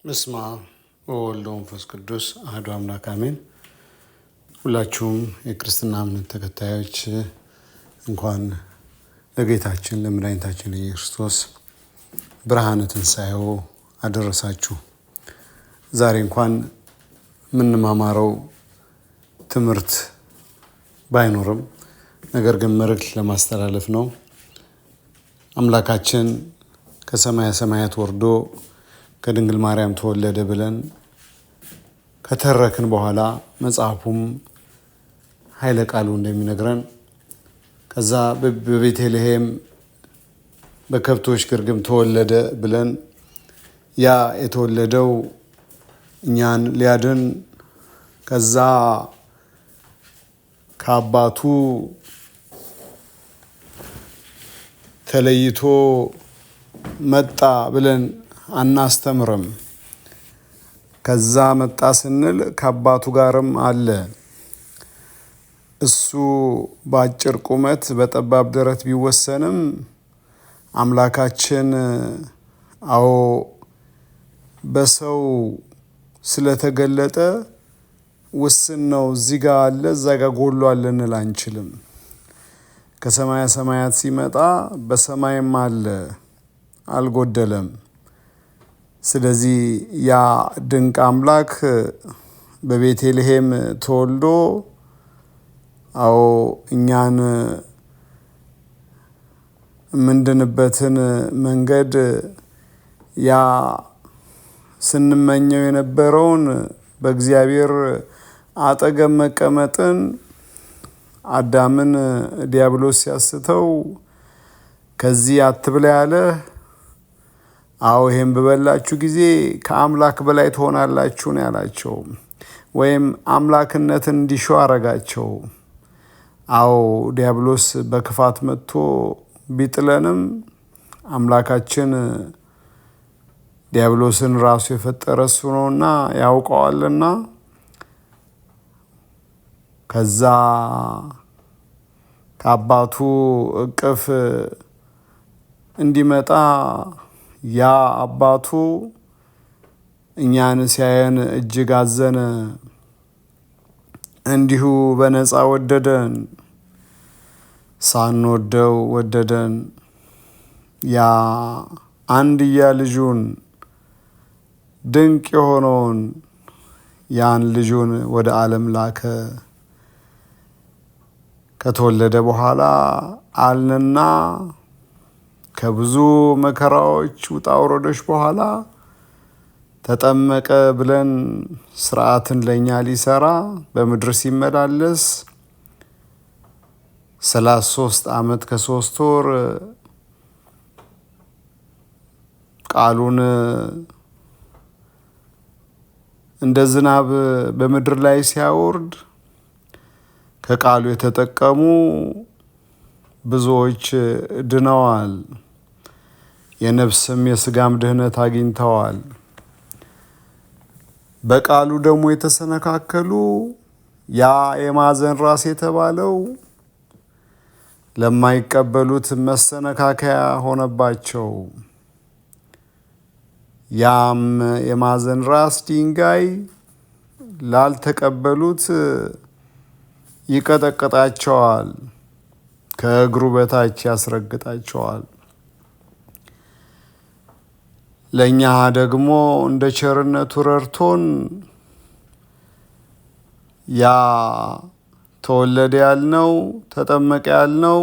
በስመ አብ ወወልድ ወመንፈስ ቅዱስ አሐዱ አምላክ አሜን። ሁላችሁም የክርስትና እምነት ተከታዮች እንኳን ለጌታችን ለመድኃኒታችን ለኢየሱስ ክርስቶስ ብርሃነ ትንሣኤው አደረሳችሁ። ዛሬ እንኳን የምንማማረው ትምህርት ባይኖርም ነገር ግን መልእክት ለማስተላለፍ ነው። አምላካችን ከሰማየ ሰማያት ወርዶ ከድንግል ማርያም ተወለደ ብለን ከተረክን በኋላ መጽሐፉም ኃይለ ቃሉ እንደሚነግረን ከዛ በቤተልሔም በከብቶች ግርግም ተወለደ ብለን ያ የተወለደው እኛን ሊያድን ከዛ ከአባቱ ተለይቶ መጣ ብለን አናስተምርም። ከዛ መጣ ስንል ከአባቱ ጋርም አለ። እሱ በአጭር ቁመት በጠባብ ደረት ቢወሰንም አምላካችን አዎ በሰው ስለተገለጠ ውስን ነው። እዚህ ጋ አለ እዛ ጋ ጎሏል ልንል አንችልም። ከሰማያ ሰማያት ሲመጣ በሰማይም አለ፣ አልጎደለም። ስለዚህ ያ ድንቅ አምላክ በቤተልሔም ተወልዶ አዎ እኛን የምንድንበትን መንገድ ያ ስንመኘው የነበረውን በእግዚአብሔር አጠገብ መቀመጥን አዳምን ዲያብሎስ ሲያስተው ከዚህ አትብላ ያለህ፣ አዎ ይሄን በበላችሁ ጊዜ ከአምላክ በላይ ትሆናላችሁ ነው ያላቸው። ወይም አምላክነትን እንዲሹ አረጋቸው። አዎ ዲያብሎስ በክፋት መጥቶ ቢጥለንም አምላካችን ዲያብሎስን ራሱ የፈጠረ እሱ ነውና ያውቀዋልና ከዛ ከአባቱ እቅፍ እንዲመጣ ያ አባቱ እኛን ሲያየን እጅግ አዘነ። እንዲሁ በነፃ ወደደን፣ ሳንወደው ወደደን። ያ አንድያ ልጁን ድንቅ የሆነውን ያን ልጁን ወደ ዓለም ላከ። ከተወለደ በኋላ አልንና ከብዙ መከራዎች ውጣ ውረዶች በኋላ ተጠመቀ ብለን ስርዓትን ለእኛ ሊሰራ በምድር ሲመላለስ 33 ዓመት ከ3 ወር ቃሉን እንደ ዝናብ በምድር ላይ ሲያወርድ ከቃሉ የተጠቀሙ ብዙዎች ድነዋል። የነፍስም የስጋም ድህነት አግኝተዋል። በቃሉ ደግሞ የተሰነካከሉ ያ የማዕዘን ራስ የተባለው ለማይቀበሉት መሰነካከያ ሆነባቸው። ያም የማዕዘን ራስ ድንጋይ ላልተቀበሉት ይቀጠቅጣቸዋል፣ ከእግሩ በታች ያስረግጣቸዋል። ለእኛ ደግሞ እንደ ቸርነቱ ረድቶን ያ ተወለደ ያልነው ተጠመቀ ያልነው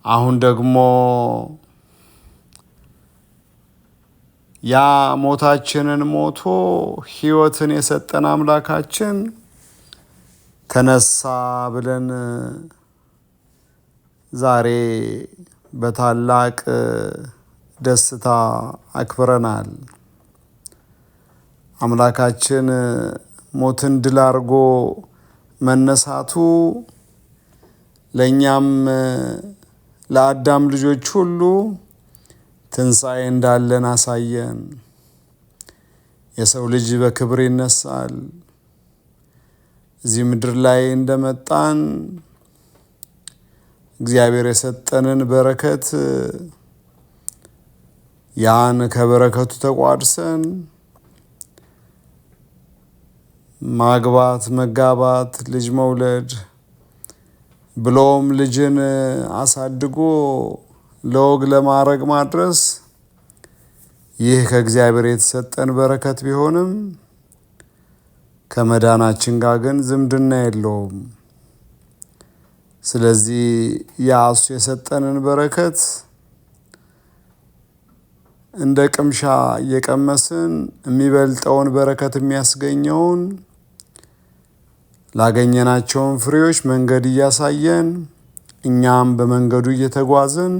አሁን ደግሞ ያ ሞታችንን ሞቶ ሕይወትን የሰጠን አምላካችን ተነሳ ብለን ዛሬ በታላቅ ደስታ አክብረናል። አምላካችን ሞትን ድል አድርጎ መነሳቱ ለእኛም ለአዳም ልጆች ሁሉ ትንሣኤ እንዳለን አሳየን። የሰው ልጅ በክብር ይነሳል። እዚህ ምድር ላይ እንደመጣን እግዚአብሔር የሰጠንን በረከት ያን ከበረከቱ ተቋድሰን ማግባት፣ መጋባት፣ ልጅ መውለድ ብሎም ልጅን አሳድጎ ለወግ ለማዕረግ ማድረስ ይህ ከእግዚአብሔር የተሰጠን በረከት ቢሆንም ከመዳናችን ጋር ግን ዝምድና የለውም። ስለዚህ ያ እሱ የሰጠንን በረከት እንደ ቅምሻ እየቀመስን የሚበልጠውን በረከት የሚያስገኘውን ላገኘናቸውን ፍሬዎች መንገድ እያሳየን እኛም በመንገዱ እየተጓዝን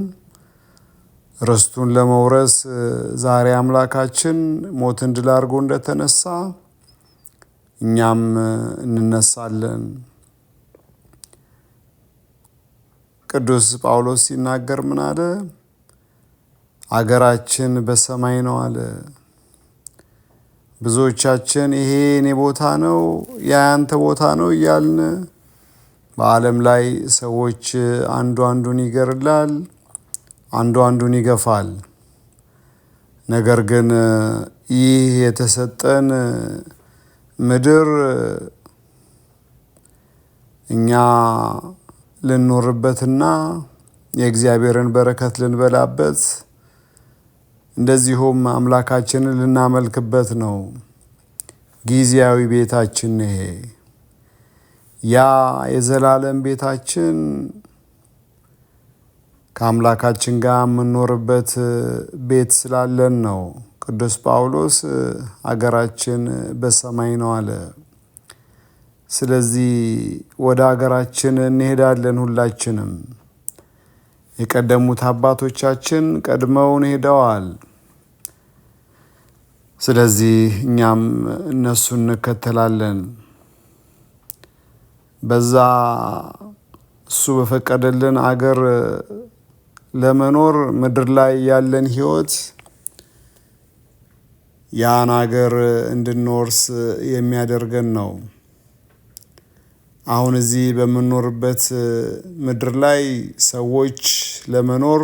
ርስቱን ለመውረስ ዛሬ አምላካችን ሞትን ድል አድርጎ እንደተነሳ እኛም እንነሳለን። ቅዱስ ጳውሎስ ሲናገር ምን አለ? አገራችን በሰማይ ነው አለ። ብዙዎቻችን ይሄ የኔ ቦታ ነው፣ ያ ያንተ ቦታ ነው እያልን በዓለም ላይ ሰዎች አንዱ አንዱን ይገርላል፣ አንዱ አንዱን ይገፋል። ነገር ግን ይህ የተሰጠን ምድር እኛ ልንኖርበትና የእግዚአብሔርን በረከት ልንበላበት እንደዚሁም አምላካችንን ልናመልክበት ነው። ጊዜያዊ ቤታችን ይሄ። ያ የዘላለም ቤታችን ከአምላካችን ጋር የምንኖርበት ቤት ስላለን ነው። ቅዱስ ጳውሎስ አገራችን በሰማይ ነው አለ። ስለዚህ ወደ አገራችን እንሄዳለን ሁላችንም። የቀደሙት አባቶቻችን ቀድመውን ሄደዋል። ስለዚህ እኛም እነሱን እንከተላለን። በዛ እሱ በፈቀደልን አገር ለመኖር ምድር ላይ ያለን ሕይወት ያን አገር እንድንወርስ የሚያደርገን ነው። አሁን እዚህ በምንኖርበት ምድር ላይ ሰዎች ለመኖር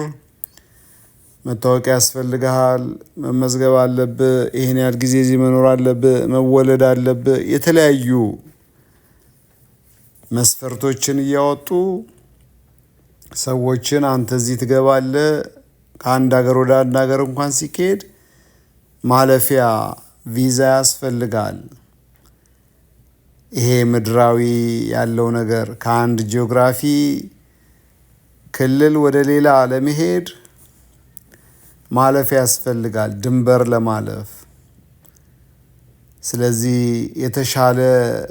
መታወቂያ ያስፈልግሃል፣ መመዝገብ አለብህ፣ ይሄን ያህል ጊዜ እዚህ መኖር አለብህ፣ መወለድ አለብህ፣ የተለያዩ መስፈርቶችን እያወጡ ሰዎችን አንተ እዚህ ትገባለህ። ከአንድ ሀገር ወደ አንድ ሀገር እንኳን ሲካሄድ ማለፊያ ቪዛ ያስፈልጋል። ይሄ ምድራዊ ያለው ነገር ከአንድ ጂኦግራፊ ክልል ወደ ሌላ ለመሄድ ማለፍ ያስፈልጋል፣ ድንበር ለማለፍ። ስለዚህ የተሻለ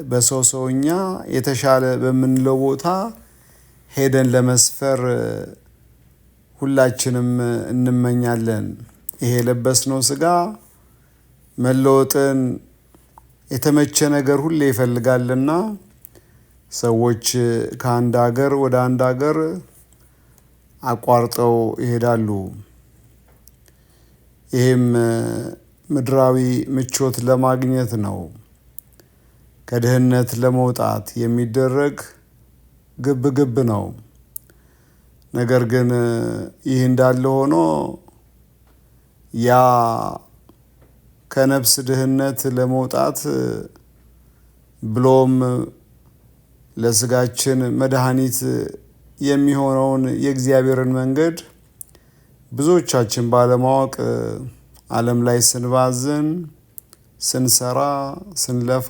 በሰው ሰውኛ የተሻለ በምንለው ቦታ ሄደን ለመስፈር ሁላችንም እንመኛለን። ይሄ የለበስነው ስጋ መለወጥን የተመቸ ነገር ሁሌ ይፈልጋልና ሰዎች ከአንድ ሀገር ወደ አንድ ሀገር አቋርጠው ይሄዳሉ። ይሄም ምድራዊ ምቾት ለማግኘት ነው። ከድህነት ለመውጣት የሚደረግ ግብ ግብ ነው። ነገር ግን ይህ እንዳለ ሆኖ ያ ከነፍስ ድህነት ለመውጣት ብሎም ለስጋችን መድኃኒት የሚሆነውን የእግዚአብሔርን መንገድ ብዙዎቻችን ባለማወቅ ዓለም ላይ ስንባዝን፣ ስንሰራ፣ ስንለፋ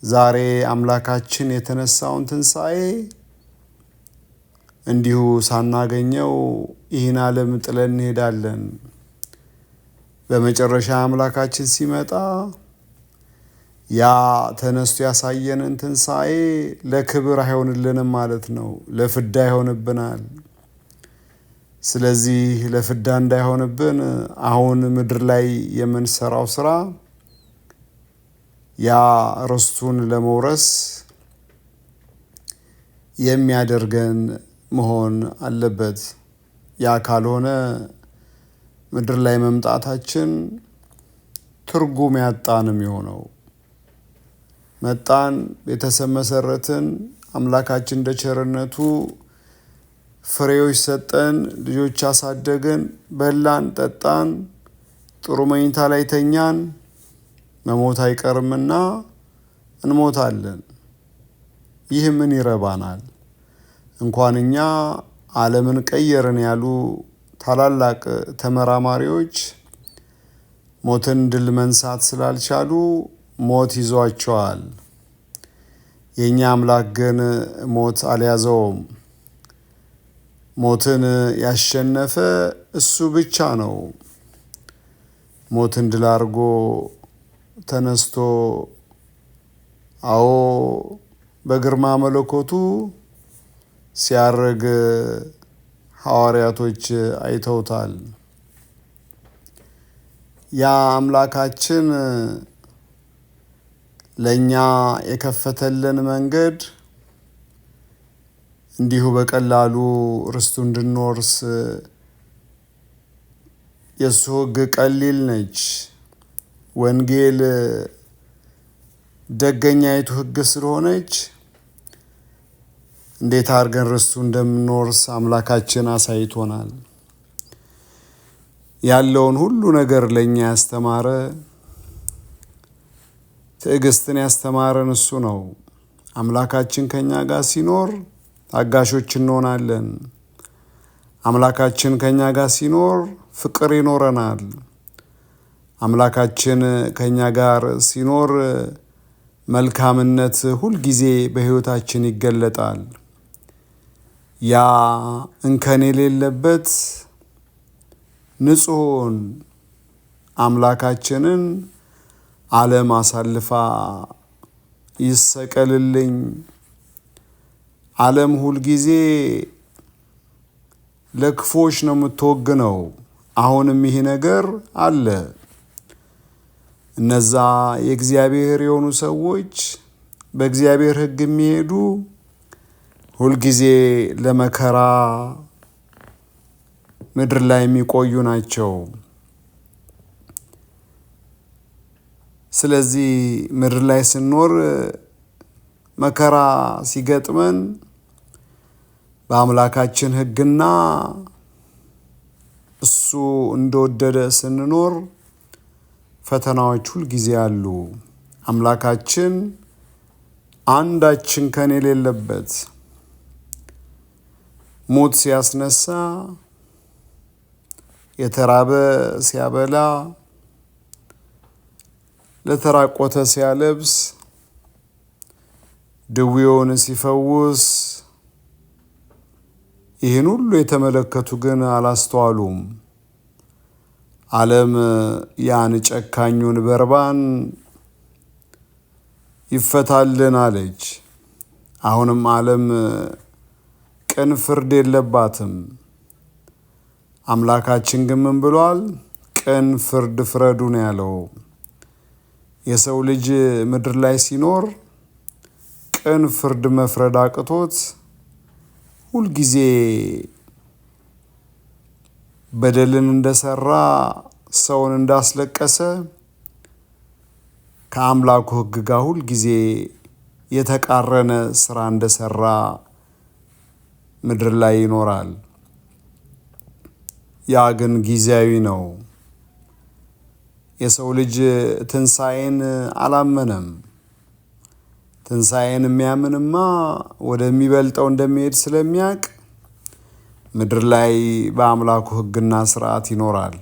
ዛሬ አምላካችን የተነሳውን ትንሣኤ እንዲሁ ሳናገኘው ይህን ዓለም ጥለን እንሄዳለን። በመጨረሻ አምላካችን ሲመጣ ያ ተነስቶ ያሳየንን ትንሣኤ ለክብር አይሆንልንም ማለት ነው፣ ለፍዳ ይሆንብናል። ስለዚህ ለፍዳ እንዳይሆንብን አሁን ምድር ላይ የምንሰራው ስራ ያ ርስቱን ለመውረስ የሚያደርገን መሆን አለበት። ያ ካልሆነ ምድር ላይ መምጣታችን ትርጉም ያጣ ነው የሚሆነው። መጣን፣ ቤተሰብ መሰረትን፣ አምላካችን እንደ ቸርነቱ ፍሬዎች ሰጠን፣ ልጆች አሳደግን፣ በላን፣ ጠጣን፣ ጥሩ መኝታ ላይ ተኛን። መሞት አይቀርምና እንሞታለን። ይህ ምን ይረባናል? እንኳን እኛ ዓለምን ቀየርን ያሉ ታላላቅ ተመራማሪዎች ሞትን ድል መንሳት ስላልቻሉ ሞት ይዟቸዋል። የእኛ አምላክ ግን ሞት አልያዘውም። ሞትን ያሸነፈ እሱ ብቻ ነው። ሞትን ድል አድርጎ ተነስቶ፣ አዎ፣ በግርማ መለኮቱ ሲያርግ ሐዋርያቶች አይተውታል። ያ አምላካችን ለእኛ የከፈተልን መንገድ እንዲሁ በቀላሉ ርስቱ እንድንወርስ፣ የእሱ ሕግ ቀሊል ነች። ወንጌል ደገኛይቱ ሕግ ስለሆነች እንዴት አድርገን ርስቱ እንደምንወርስ አምላካችን አሳይቶናል። ያለውን ሁሉ ነገር ለእኛ ያስተማረ፣ ትዕግስትን ያስተማረን እሱ ነው። አምላካችን ከኛ ጋር ሲኖር ታጋሾች እንሆናለን። አምላካችን ከኛ ጋር ሲኖር ፍቅር ይኖረናል። አምላካችን ከኛ ጋር ሲኖር መልካምነት ሁልጊዜ በሕይወታችን ይገለጣል። ያ እንከን የሌለበት ንጹሑን አምላካችንን ዓለም አሳልፋ ይሰቀልልኝ። ዓለም ሁልጊዜ ለክፎች ነው የምትወግነው። አሁንም ይሄ ነገር አለ። እነዛ የእግዚአብሔር የሆኑ ሰዎች፣ በእግዚአብሔር ሕግ የሚሄዱ ሁልጊዜ ለመከራ ምድር ላይ የሚቆዩ ናቸው። ስለዚህ ምድር ላይ ስንኖር መከራ ሲገጥመን በአምላካችን ሕግና እሱ እንደወደደ ስንኖር ፈተናዎች ሁልጊዜ አሉ። አምላካችን አንዳችን ከን የሌለበት ሞት ሲያስነሳ፣ የተራበ ሲያበላ፣ ለተራቆተ ሲያለብስ፣ ድዌውን ሲፈውስ፣ ይህን ሁሉ የተመለከቱ ግን አላስተዋሉም። ዓለም ያን ጨካኙን በርባን ይፈታልን አለች። አሁንም ዓለም ቅን ፍርድ የለባትም። አምላካችን ግን ምን ብሏል? ቅን ፍርድ ፍረዱ ነው ያለው። የሰው ልጅ ምድር ላይ ሲኖር ቅን ፍርድ መፍረድ አቅቶት ሁልጊዜ በደልን እንደሰራ፣ ሰውን እንዳስለቀሰ፣ ከአምላኩ ሕግ ጋር ሁልጊዜ የተቃረነ ስራ እንደሰራ ምድር ላይ ይኖራል። ያ ግን ጊዜያዊ ነው። የሰው ልጅ ትንሣኤን አላመነም። ትንሣኤን የሚያምንማ ወደሚበልጠው እንደሚሄድ ስለሚያውቅ ምድር ላይ በአምላኩ ሕግና ስርዓት ይኖራል።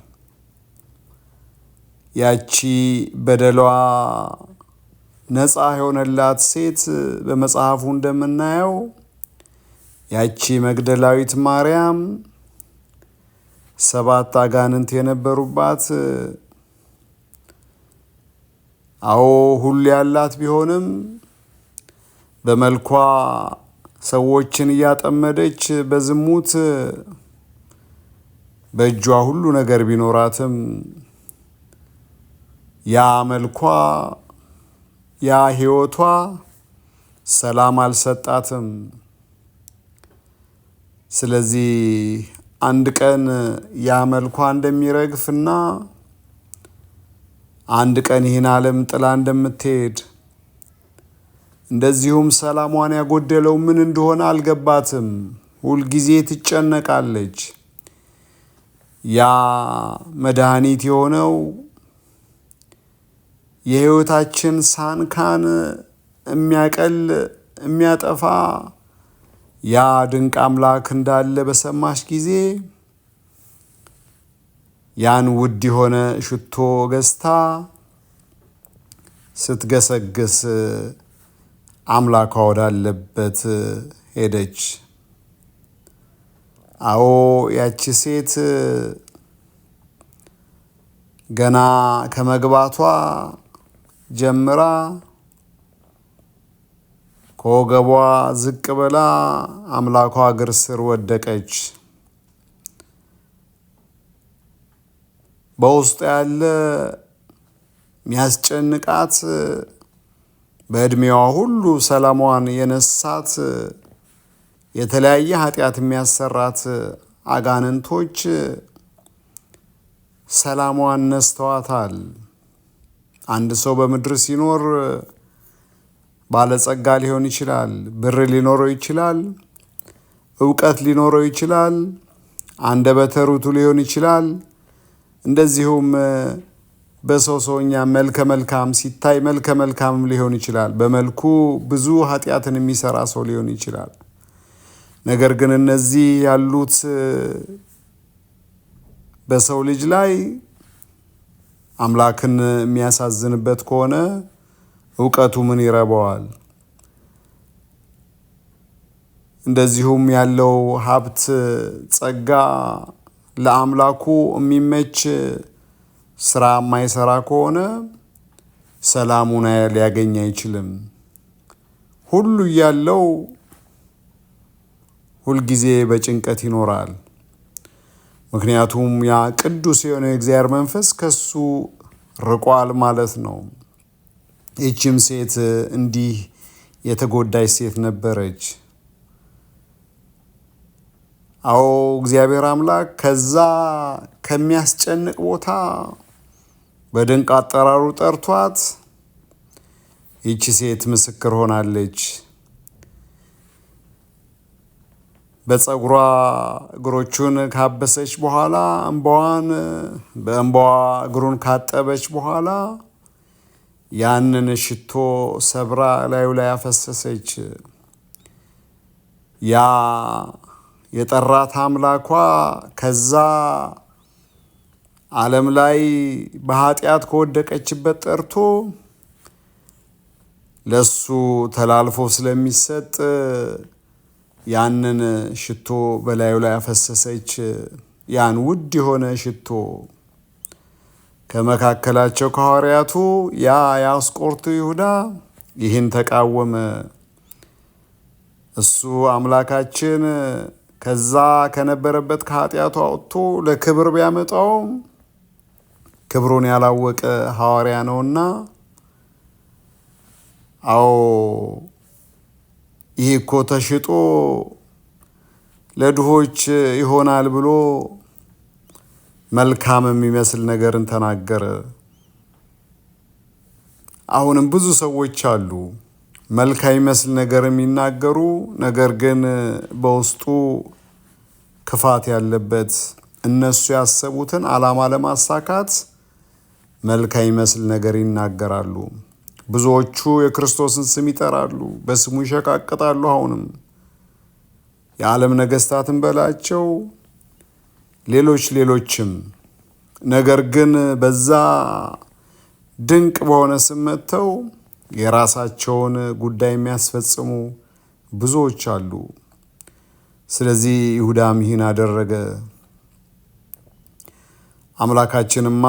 ያቺ በደሏ ነፃ የሆነላት ሴት፣ በመጽሐፉ እንደምናየው ያቺ መግደላዊት ማርያም፣ ሰባት አጋንንት የነበሩባት፣ አዎ፣ ሁሉ ያላት ቢሆንም በመልኳ ሰዎችን እያጠመደች በዝሙት በእጇ ሁሉ ነገር ቢኖራትም ያ መልኳ፣ ያ ሕይወቷ ሰላም አልሰጣትም። ስለዚህ አንድ ቀን ያ መልኳ እንደሚረግፍና አንድ ቀን ይህን ዓለም ጥላ እንደምትሄድ፣ እንደዚሁም ሰላሟን ያጎደለው ምን እንደሆነ አልገባትም። ሁልጊዜ ትጨነቃለች። ያ መድኃኒት የሆነው የሕይወታችን ሳንካን የሚያቀል የሚያጠፋ ያ ድንቅ አምላክ እንዳለ በሰማች ጊዜ ያን ውድ የሆነ ሽቶ ገዝታ ስትገሰግስ አምላኳ ወዳለበት ሄደች። አዎ ያቺ ሴት ገና ከመግባቷ ጀምራ ከወገቧ ዝቅ ብላ አምላኳ እግር ስር ወደቀች። በውስጡ ያለ የሚያስጨንቃት በዕድሜዋ ሁሉ ሰላሟን የነሳት የተለያየ ኃጢአት የሚያሰራት አጋንንቶች ሰላሟን ነስተዋታል። አንድ ሰው በምድር ሲኖር ባለጸጋ ሊሆን ይችላል፣ ብር ሊኖረው ይችላል፣ እውቀት ሊኖረው ይችላል፣ አንደበተ ርቱዕ ሊሆን ይችላል። እንደዚሁም በሰው ሰውኛ መልከ መልካም ሲታይ መልከ መልካም ሊሆን ይችላል። በመልኩ ብዙ ኃጢአትን የሚሰራ ሰው ሊሆን ይችላል። ነገር ግን እነዚህ ያሉት በሰው ልጅ ላይ አምላክን የሚያሳዝንበት ከሆነ እውቀቱ ምን ይረባዋል? እንደዚሁም ያለው ሀብት ጸጋ ለአምላኩ የሚመች ስራ የማይሰራ ከሆነ ሰላሙን ሊያገኝ አይችልም። ሁሉ እያለው ሁልጊዜ በጭንቀት ይኖራል። ምክንያቱም ያ ቅዱስ የሆነው የእግዚአብሔር መንፈስ ከሱ ርቋል ማለት ነው። ይህችም ሴት እንዲህ የተጎዳች ሴት ነበረች። አዎ እግዚአብሔር አምላክ ከዛ ከሚያስጨንቅ ቦታ በድንቅ አጠራሩ ጠርቷት ይቺ ሴት ምስክር ሆናለች። በፀጉሯ እግሮቹን ካበሰች በኋላ እንባዋን በእንባዋ እግሩን ካጠበች በኋላ ያንን ሽቶ ሰብራ ላዩ ላይ አፈሰሰች። ያ የጠራት አምላኳ ከዛ ዓለም ላይ በኃጢአት ከወደቀችበት ጠርቶ ለሱ ተላልፎ ስለሚሰጥ ያንን ሽቶ በላዩ ላይ አፈሰሰች። ያን ውድ የሆነ ሽቶ ከመካከላቸው ከሐዋርያቱ ያ የአስቆሮቱ ይሁዳ ይህን ተቃወመ። እሱ አምላካችን ከዛ ከነበረበት ከኃጢአቱ አውጥቶ ለክብር ቢያመጣውም ክብሩን ያላወቀ ሐዋርያ ነውና፣ አዎ ይህ እኮ ተሽጦ ለድሆች ይሆናል ብሎ መልካም የሚመስል ነገርን ተናገረ። አሁንም ብዙ ሰዎች አሉ መልካም የሚመስል ነገር የሚናገሩ፣ ነገር ግን በውስጡ ክፋት ያለበት እነሱ ያሰቡትን ዓላማ ለማሳካት መልካም የሚመስል ነገር ይናገራሉ። ብዙዎቹ የክርስቶስን ስም ይጠራሉ፣ በስሙ ይሸቃቅጣሉ። አሁንም የዓለም ነገስታትን በላቸው ሌሎች ሌሎችም። ነገር ግን በዛ ድንቅ በሆነ ስም መጥተው የራሳቸውን ጉዳይ የሚያስፈጽሙ ብዙዎች አሉ። ስለዚህ ይሁዳም ይህን አደረገ። አምላካችንማ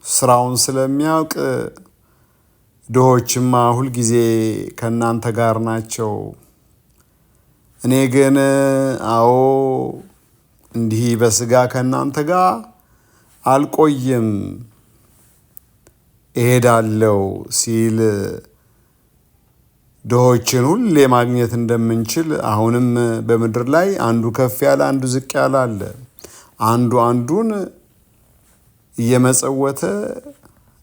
ስራውን ስለሚያውቅ ድሆችማ ሁልጊዜ ከእናንተ ጋር ናቸው፣ እኔ ግን አዎ እንዲህ በስጋ ከእናንተ ጋር አልቆይም እሄዳለሁ ሲል ድሆችን ሁሌ ማግኘት እንደምንችል አሁንም በምድር ላይ አንዱ ከፍ ያለ አንዱ ዝቅ ያለ አለ። አንዱ አንዱን እየመጸወተ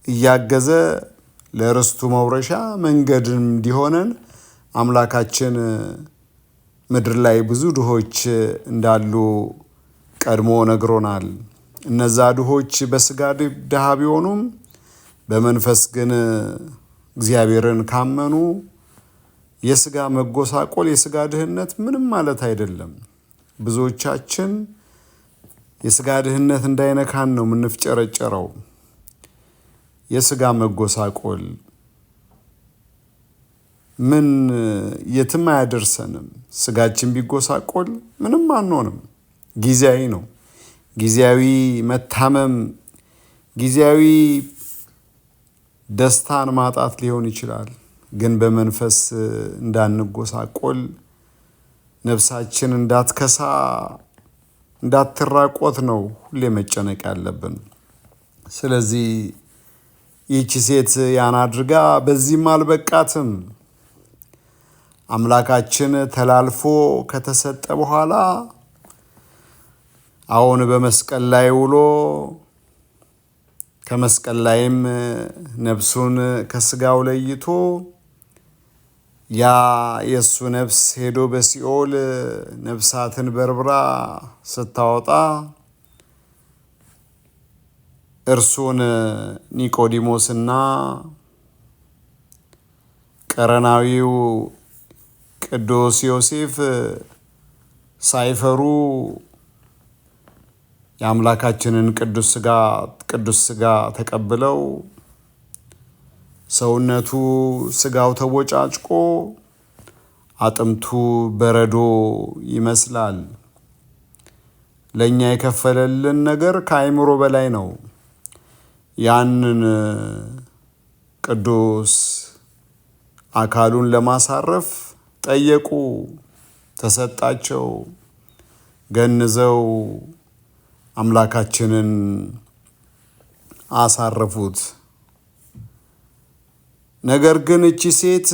እያገዘ ለርስቱ መውረሻ መንገድ እንዲሆነን አምላካችን ምድር ላይ ብዙ ድሆች እንዳሉ ቀድሞ ነግሮናል። እነዛ ድሆች በስጋ ድሃ ቢሆኑም በመንፈስ ግን እግዚአብሔርን ካመኑ የስጋ መጎሳቆል፣ የስጋ ድህነት ምንም ማለት አይደለም። ብዙዎቻችን የስጋ ድህነት እንዳይነካን ነው የምንፍጨረጨረው። የስጋ መጎሳቆል ምን የትም አያደርሰንም። ስጋችን ቢጎሳቆል ምንም አንሆንም። ጊዜያዊ ነው። ጊዜያዊ መታመም፣ ጊዜያዊ ደስታን ማጣት ሊሆን ይችላል። ግን በመንፈስ እንዳንጎሳቆል፣ ነፍሳችን እንዳትከሳ፣ እንዳትራቆት ነው ሁሌ መጨነቅ ያለብን። ስለዚህ ይህቺ ሴት ያን አድርጋ በዚህም አልበቃትም። አምላካችን ተላልፎ ከተሰጠ በኋላ አሁን በመስቀል ላይ ውሎ ከመስቀል ላይም ነፍሱን ከስጋው ለይቶ ያ የእሱ ነፍስ ሄዶ በሲኦል ነፍሳትን በርብራ ስታወጣ እርሱን ኒቆዲሞስና ቀረናዊው ቅዱስ ዮሴፍ ሳይፈሩ የአምላካችንን ቅዱስ ስጋ ተቀብለው ሰውነቱ ስጋው ተቦጫጭቆ አጥንቱ በረዶ ይመስላል። ለእኛ የከፈለልን ነገር ከአእምሮ በላይ ነው። ያንን ቅዱስ አካሉን ለማሳረፍ ጠየቁ፣ ተሰጣቸው። ገንዘው አምላካችንን አሳረፉት። ነገር ግን እቺ ሴት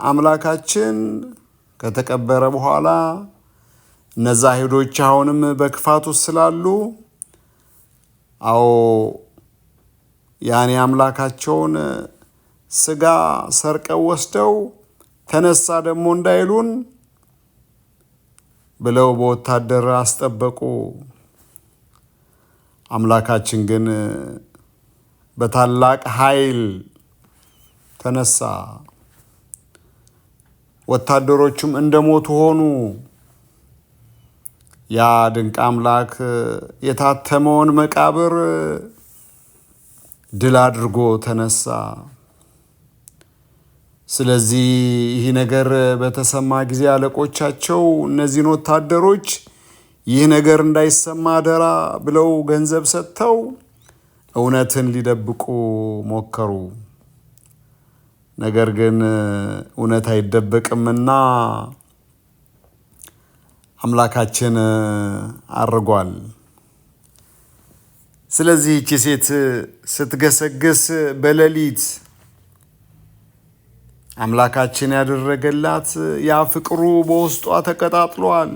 አምላካችን ከተቀበረ በኋላ እነዛ አይሁዶች አሁንም በክፋት ውስጥ ስላሉ፣ አዎ፣ ያኔ አምላካቸውን ስጋ ሰርቀው ወስደው ተነሳ ደግሞ እንዳይሉን ብለው በወታደር አስጠበቁ። አምላካችን ግን በታላቅ ኃይል ተነሳ። ወታደሮቹም እንደ ሞቱ ሆኑ። ያ ድንቅ አምላክ የታተመውን መቃብር ድል አድርጎ ተነሳ። ስለዚህ ይህ ነገር በተሰማ ጊዜ አለቆቻቸው እነዚህን ወታደሮች ይህ ነገር እንዳይሰማ አደራ ብለው ገንዘብ ሰጥተው እውነትን ሊደብቁ ሞከሩ። ነገር ግን እውነት አይደበቅምና አምላካችን አርጓል። ስለዚህ ይቺ ሴት ስትገሰግስ በሌሊት አምላካችን ያደረገላት ያ ፍቅሩ በውስጧ ተቀጣጥሏል።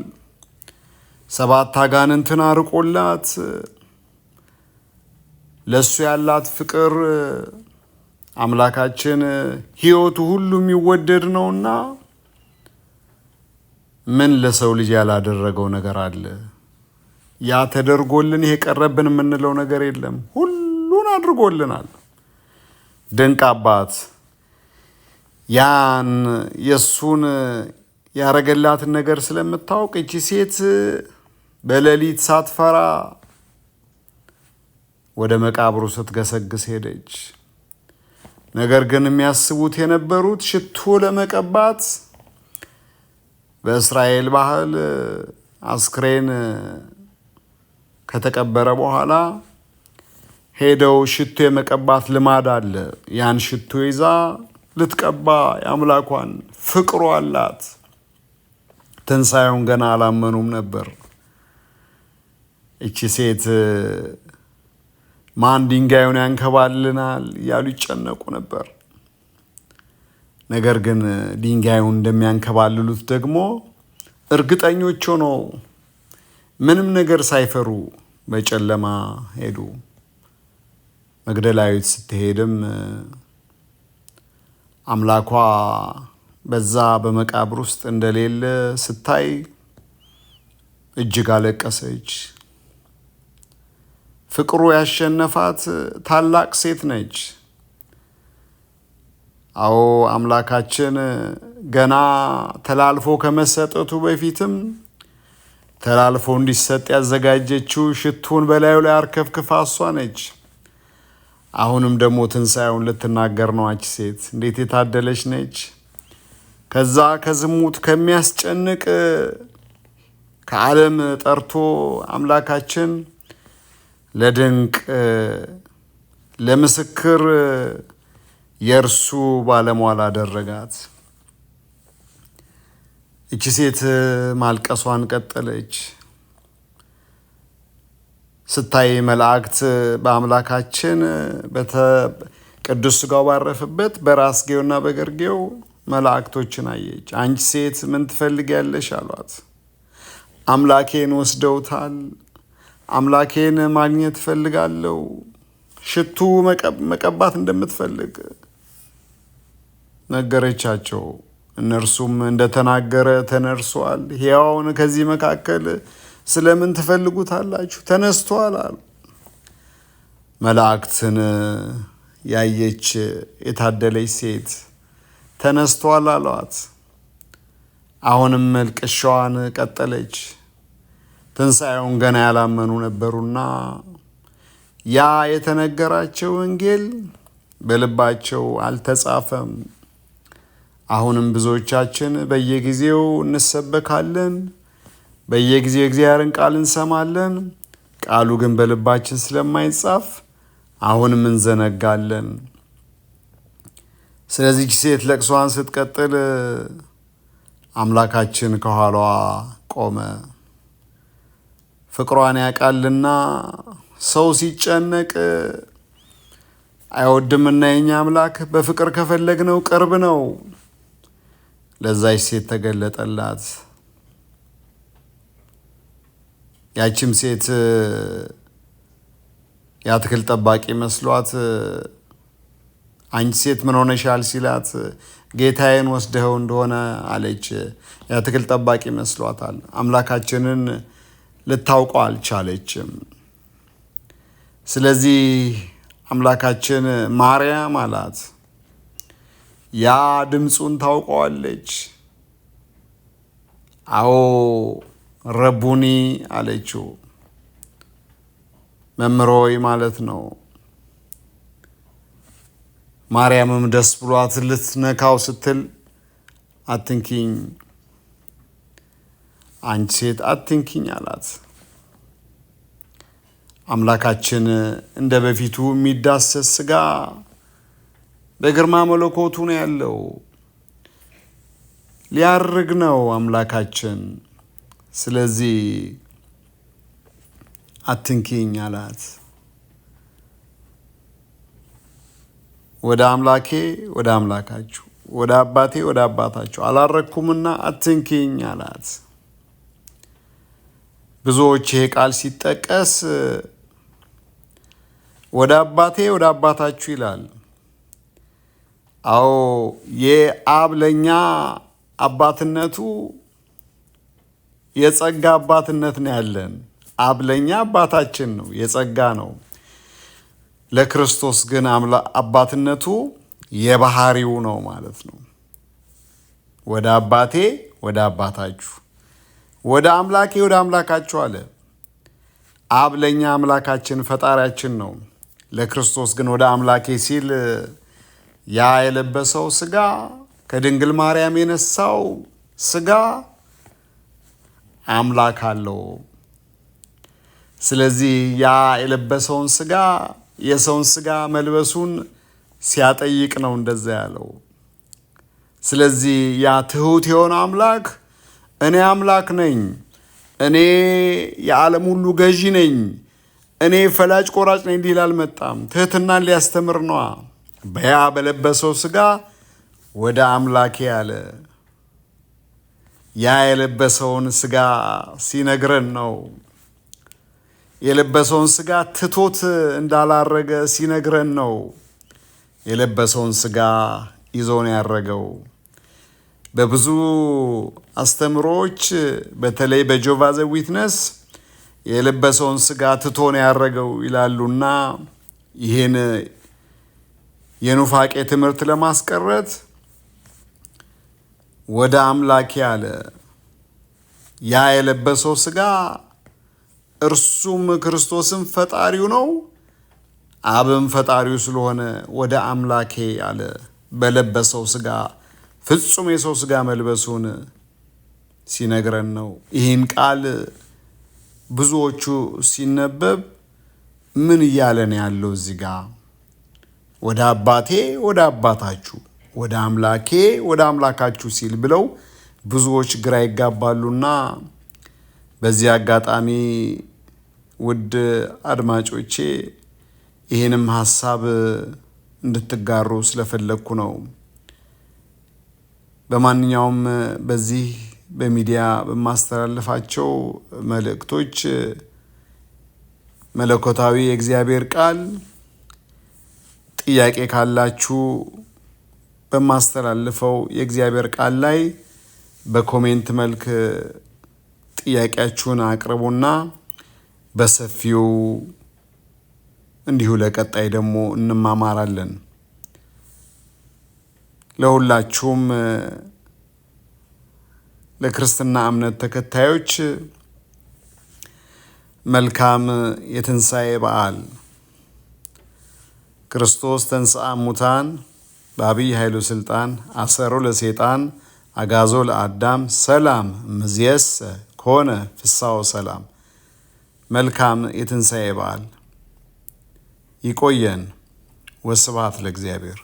ሰባት አጋንንትን አርቆላት ለእሱ ያላት ፍቅር፣ አምላካችን ሕይወቱ ሁሉ የሚወደድ ነውና ምን ለሰው ልጅ ያላደረገው ነገር አለ? ያ ተደርጎልን ይሄ ቀረብን የምንለው ነገር የለም። ሁሉን አድርጎልናል። ድንቅ አባት፣ ያን የእሱን ያረገላትን ነገር ስለምታውቅ እቺ ሴት በሌሊት ሳትፈራ ወደ መቃብሩ ስትገሰግስ ሄደች። ነገር ግን የሚያስቡት የነበሩት ሽቶ ለመቀባት፣ በእስራኤል ባህል አስክሬን ከተቀበረ በኋላ ሄደው ሽቶ የመቀባት ልማድ አለ። ያን ሽቶ ይዛ ልትቀባ የአምላኳን ፍቅሩ አላት። ትንሣኤውን ገና አላመኑም ነበር። እቺ ሴት ማን ድንጋዩን ያንከባልናል እያሉ ይጨነቁ ነበር። ነገር ግን ድንጋዩን እንደሚያንከባልሉት ደግሞ እርግጠኞች ሆነው ምንም ነገር ሳይፈሩ በጨለማ ሄዱ። መግደላዊት ስትሄድም አምላኳ በዛ በመቃብር ውስጥ እንደሌለ ስታይ እጅግ አለቀሰች። ፍቅሩ ያሸነፋት ታላቅ ሴት ነች። አዎ አምላካችን ገና ተላልፎ ከመሰጠቱ በፊትም ተላልፎ እንዲሰጥ ያዘጋጀችው ሽቱን በላዩ ላይ አርከፍክፋ እሷ ነች። አሁንም ደግሞ ትንሣኤውን ልትናገር ነው። አች ሴት እንዴት የታደለች ነች! ከዛ ከዝሙት ከሚያስጨንቅ ከዓለም ጠርቶ አምላካችን ለድንቅ ለምስክር የእርሱ ባለሟል አደረጋት። እቺ ሴት ማልቀሷን ቀጠለች። ስታይ መላእክት በአምላካችን ቅዱስ ሥጋው ባረፈበት በራስጌውና በግርጌው መላእክቶችን አየች። አንቺ ሴት ምን ትፈልጊያለሽ? አሏት። አምላኬን ወስደውታል። አምላኬን ማግኘት እፈልጋለሁ። ሽቱ መቀባት እንደምትፈልግ ነገረቻቸው። እነርሱም እንደተናገረ ተነርሷል። ሕያውን ከዚህ መካከል ስለምን ትፈልጉታላችሁ? ተነስቷል አሉ። መላእክትን ያየች የታደለች ሴት ተነስቷል አሏት። አሁንም እልቅሻዋን ቀጠለች። ትንሣኤውን ገና ያላመኑ ነበሩና ያ የተነገራቸው ወንጌል በልባቸው አልተጻፈም። አሁንም ብዙዎቻችን በየጊዜው እንሰበካለን፣ በየጊዜው የእግዚአብሔርን ቃል እንሰማለን። ቃሉ ግን በልባችን ስለማይጻፍ አሁንም እንዘነጋለን። ስለዚህ ሴት ለቅሷን ስትቀጥል አምላካችን ከኋላዋ ቆመ። ፍቅሯን ያውቃልና ሰው ሲጨነቅ አይወድምና የኛ አምላክ በፍቅር ከፈለግነው ቅርብ ነው። ለዛች ሴት ተገለጠላት። ያችም ሴት የአትክልት ጠባቂ መስሏት አንቺ ሴት ምን ሆነሻል ሲላት ጌታዬን ወስደኸው እንደሆነ አለች። የአትክልት ጠባቂ መስሏታል። አምላካችንን ልታውቀው አልቻለችም። ስለዚህ አምላካችን ማርያም አላት። ያ ድምፁን ታውቀዋለች። አዎ ረቡኒ አለችው። መምህር ማለት ነው። ማርያምም ደስ ብሏት ልትነካው ስትል አትንኪኝ፣ አንቺ ሴት አትንኪኝ አላት። አምላካችን እንደ በፊቱ የሚዳሰስ ስጋ በግርማ መለኮቱ ነው ያለው። ሊያርግ ነው አምላካችን። ስለዚህ አትንኪኝ አላት። ወደ አምላኬ ወደ አምላካችሁ ወደ አባቴ ወደ አባታችሁ አላረግኩምና አትንኪኝ አላት። ብዙዎች ይሄ ቃል ሲጠቀስ ወደ አባቴ ወደ አባታችሁ ይላል። አዎ የአብ ለኛ አባትነቱ የጸጋ አባትነት ነው ያለን። አብ ለኛ አባታችን ነው፣ የጸጋ ነው። ለክርስቶስ ግን አባትነቱ የባህሪው ነው ማለት ነው። ወደ አባቴ ወደ አባታችሁ ወደ አምላኬ ወደ አምላካችሁ አለ። አብ ለኛ አምላካችን ፈጣሪያችን ነው። ለክርስቶስ ግን ወደ አምላኬ ሲል ያ የለበሰው ስጋ ከድንግል ማርያም የነሳው ስጋ አምላክ አለው። ስለዚህ ያ የለበሰውን ስጋ የሰውን ስጋ መልበሱን ሲያጠይቅ ነው እንደዛ ያለው። ስለዚህ ያ ትሁት የሆነ አምላክ እኔ አምላክ ነኝ፣ እኔ የዓለም ሁሉ ገዢ ነኝ፣ እኔ ፈላጭ ቆራጭ ነኝ ሊል አልመጣም። ትህትናን ሊያስተምር ነዋ። በያ በለበሰው ስጋ ወደ አምላኬ አለ። ያ የለበሰውን ስጋ ሲነግረን ነው። የለበሰውን ስጋ ትቶት እንዳላረገ ሲነግረን ነው። የለበሰውን ስጋ ይዞ ነው ያረገው። በብዙ አስተምሮዎች በተለይ በ Jehovah the Witness የለበሰውን ስጋ ትቶ ነው ያረገው ይላሉና ይህን የኑፋቄ ትምህርት ለማስቀረት ወደ አምላኬ አለ። ያ የለበሰው ስጋ እርሱም ክርስቶስም ፈጣሪው ነው፣ አብም ፈጣሪው ስለሆነ ወደ አምላኬ አለ። በለበሰው ስጋ ፍጹም የሰው ስጋ መልበሱን ሲነግረን ነው። ይህን ቃል ብዙዎቹ ሲነበብ ምን እያለ ነው ያለው እዚህ ጋ? ወደ አባቴ ወደ አባታችሁ፣ ወደ አምላኬ ወደ አምላካችሁ ሲል ብለው ብዙዎች ግራ ይጋባሉና በዚህ አጋጣሚ ውድ አድማጮቼ ይህንም ሀሳብ እንድትጋሩ ስለፈለግኩ ነው። በማንኛውም በዚህ በሚዲያ በማስተላልፋቸው መልእክቶች መለኮታዊ የእግዚአብሔር ቃል ጥያቄ ካላችሁ በማስተላልፈው የእግዚአብሔር ቃል ላይ በ comment መልክ ጥያቄያችሁን አቅርቡና በሰፊው እንዲሁ ለቀጣይ ደግሞ እንማማራለን። ለሁላችሁም ለክርስትና እምነት ተከታዮች መልካም የትንሣኤ በዓል። ክርስቶስ ተንሥአ እሙታን በአብይ ኃይሉ ስልጣን አሰሮ ለሰይጣን አጋዞ ለአዳም ሰላም እምይእዜሰ ኮነ ፍስሐ ወሰላም። መልካም የትንሣኤ በዓል። ይቆየን። ወስብሐት ለእግዚአብሔር።